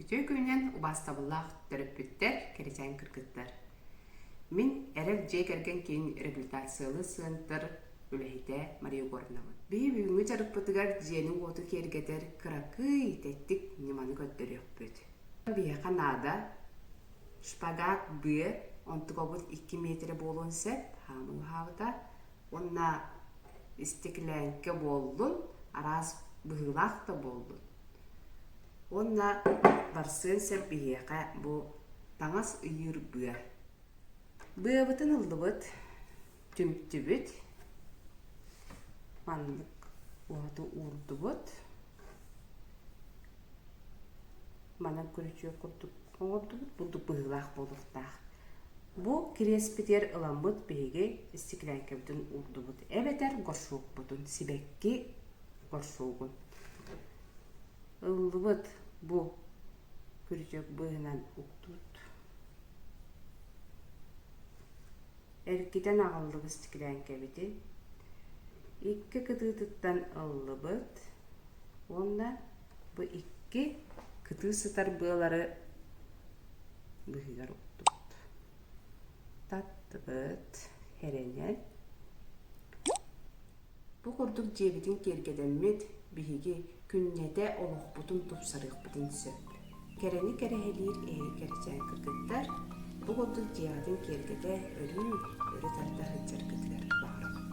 Үтүө күнүнэн убаастабыллаах төрөппүттэр, кэрэчээн кыргыттар. Мин Эрэл дьиэ кэргэн киин реабилитациялыыр сыантыр үлэһитэ Мария Егоровнабын. Биһи бүгүҥҥү дьарыкпытыгар дьиэни-уоту киэргэтэр кыракый тэттик ньыманы көрдөрүөхпүт. Биһиэхэ наада шпагат быа, онтукабыт 2 миэтэрэ буолуон сөп, хаамыы уһаабыта, уонна истиклээҥкэ буоллун, араас быһыылаах да буоллун. Уонна барсыан сөп биһиэхэ бу таҥас ыйыыр быа. Быабытын ыллыбыт, түмтүбүт, маннык уһаты уурдубут. Манан күрүчүөк курдук оҥордубут, бурдук быһыылаах буолуохтаах. Бу кириэспитигэр ыламмыт биһиги истиклээҥкэбитин уурдубут эбэтэр горшокпутун, сибэкки горшогун. Ыллыбыт бу күрүчүөк быыһынан уктубут. Эргитэн аҕаллыбыт истиклээҥкэбитин. Икки кытыытыттан ыллыбыт уонна бу икки кытыы сытар быалары быыһыгар уктубут. Таттыбыт, эрэнэн. Бу курдук дьиэбитин киэргэтэммит, биһиги күннэтэ олохпутун тупсарыахпытын сөп. Кэрэни кэрэһэлиир эһиги кэрэчээн кыргыттар, бу курдук дьиэҕитин киэргэтэ өрүү өрө тарда сылдьаргытыгар баҕарабын.